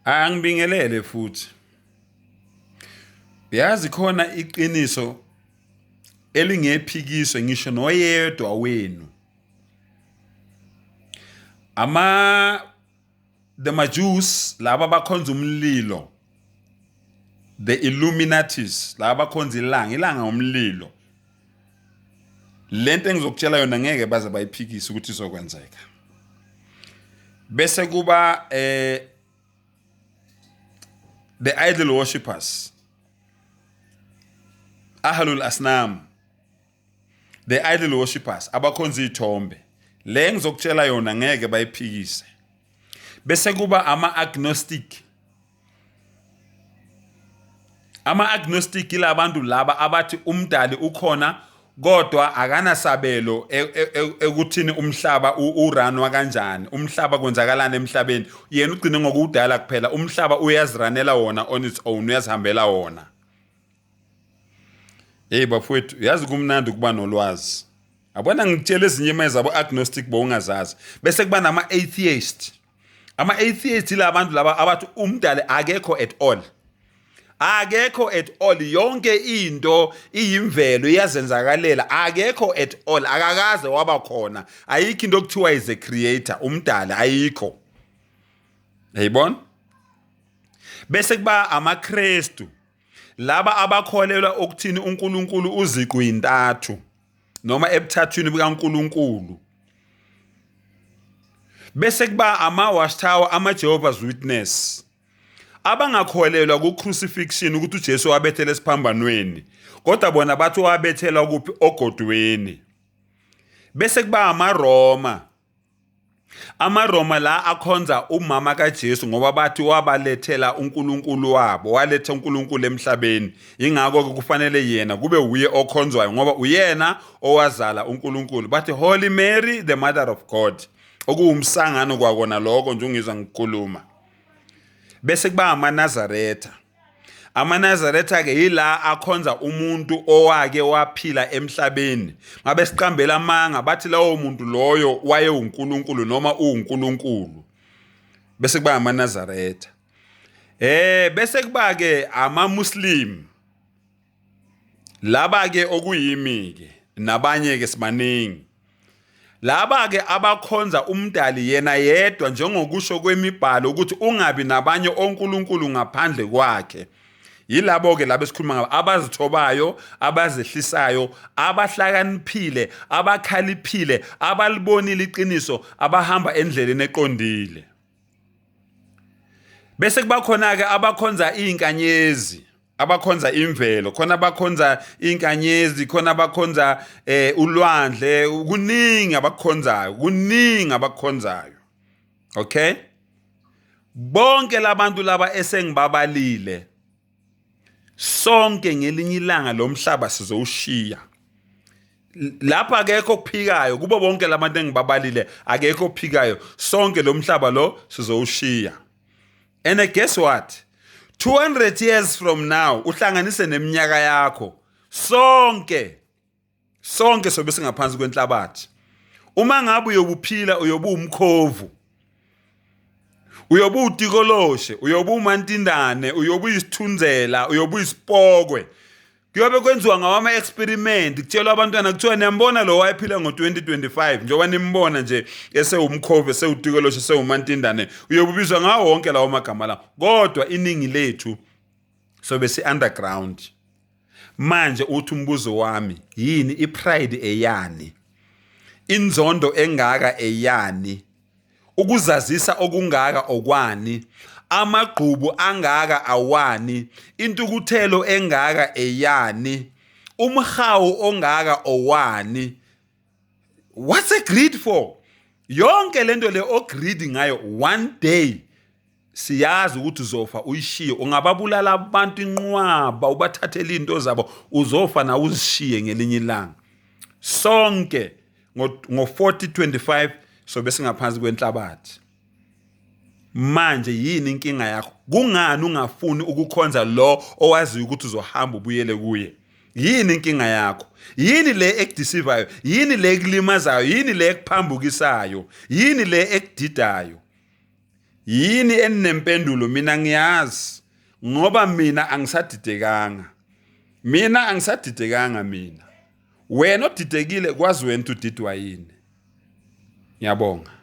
Angibingelele futhi. Yazi khona iqiniso elingephikiswe ngisho noyedwa wenu. Ama the Majus laba bakhonza umlilo, the Illuminatis laba bakhonza ilanga, ilanga umlilo. Lento engizokutshela yona ngeke baze bayiphikise ukuthi izokwenzeka. Bese kuba the idol worshippers, ahlul asnam, the idol worshippers, abakhonza iy'thombe. Le ngizokutshela yona ngeke bayiphikise. Bese kuba ama-agnostic. Ama-agnostic ilabantu laba abathi umdali ukhona kodwa akanasabelo ekuthini umhlaba uranwa kanjani, umhlaba kwenzakalani emhlabeni. Yena ugcine ngokuwudala kuphela, umhlaba uyaziranela wona on its own, uyazihambela wona. Hey bafowethu, yazi kumnandi ukuba nolwazi. Abona ngitshela ezinye manje zabo agnostic bowungazazi. Bese kuba nama atheist. Ama atheist ila bantu laba abathi umdali akekho at all. Akekho at all, yonke into iyimvelo iyazenzakalela, akekho at all, akakaze waba khona. Ayikho into okuthiwa is a creator, umdali ayikho. Yayibona? Bese kuba amaKristu laba abakholelwa ukuthini uNkulunkulu uziqu intathu noma ebuthathwini bukaNkulunkulu. Bese kuba ama Watchtower, ama Jehovah's Witness abangakholelwa ku crucifixion, ukuthi uJesu wabethela esiphambanweni, kodwa bona bathi wabethelwa kuphi? Ogodweni. Bese kuba amaRoma, amaRoma la akhonza umama kaJesu ngoba bathi wabalethela uNkulunkulu wabo, waletha uNkulunkulu emhlabeni, ingakho ke kufanele yena kube uye okhonzwayo ngoba uyena owazala uNkulunkulu. Bathi Holy Mary, the mother of God, okuwumsangano kwakona lokho nje ungizwa ngikhuluma. Bese kuba amaNazaretha. AmaNazaretha ke yila akhonza umuntu owake waphila emhlabeni, ngabe siqambela amanga bathi lawo muntu loyo wayewuNkulunkulu noma uwuNkulunkulu. Bese kuba amaNazaretha. Bese kuba ke amaMuslim. Laba ke okuyimi ke nabanye ke sibaningi. Laba ke abakhonza umdali yena yedwa njengokusho kwemibhalo ukuthi ungabi nabanye onkulunkulu ngaphandle kwakhe. Yilabo ke laba esikhuluma ngabo, abazithobayo, abazehlisayo, abahlakaniphile, abakhaliphile, abalibonile iqiniso, abahamba endleleni eqondile. Bese kuba khona ke abakhonza izinkanyezi, abakhonza imvelo, khona abakhonza inkanyezi, khona abakhonza ulwandle, kuningi abakhonzayo, kuningi abakhonzayo. Okay, bonke labantu laba esengibabalile, sonke ngelinye ilanga lo mhlaba sizowushiya. Lapha akekho okuphikayo kubo bonke labantu engibabalile, akekho ophikayo, sonke lo mhlaba lo sizowushiya. And guess what, 200 years from now, uhlanganise neminyaka yakho, sonke sonke sobe singaphansi kwenhlabathi. Uma ngabe uyobuphila, uyobe umkhovu, uyobe utikoloshe, uyobe umantindane, uyobe uyisithunzela, uyobe uyisipokwe. Kuyobe kwenziwa ngawama experiment, kutshelwa abantwana kuthiwa niyambona lo wayephila ngo-2025, njengoba nimbona nje esewumkhovu, esewutikoloshe, esewumantindane, uyobe ubizwa ngawo wonke lawo magama lawo. Kodwa iningi lethu sobe si-underground. Manje uthi umbuzo wami, yini ipride eyani? Inzondo engaka eyani? Ukuzazisa okungaka okwani? Amagqubu angaka awani? Intukuthelo engaka eyani? Umhawu ongaka owani? What's a greed for? Yonke lento le ogreedy ngayo, one day siyazi ukuthi uzofa uyishiye. Ungababulala abantu inqwaba, ubathathele into zabo, uzofa na uzishiye ngelinye ilanga. Sonke ngo-4025 sobe singaphansi kwenhlabathi. Manje yini inkinga yakho? Kungani ungafuni ukukhonza lo owaziyo ukuthi uzohamba ubuyele kuye? Yini inkinga yakho? Yini le ekudisivayo? Yini le ekulimazayo? Yini le ekuphambukisayo? Yini le ekudidayo? Yini eninempendulo? Mina ngiyazi ngoba mina angisadidekanga. Mina angisadidekanga mina. Wena odidekile kwazi wena ukuthi udidwa yini. Ngiyabonga.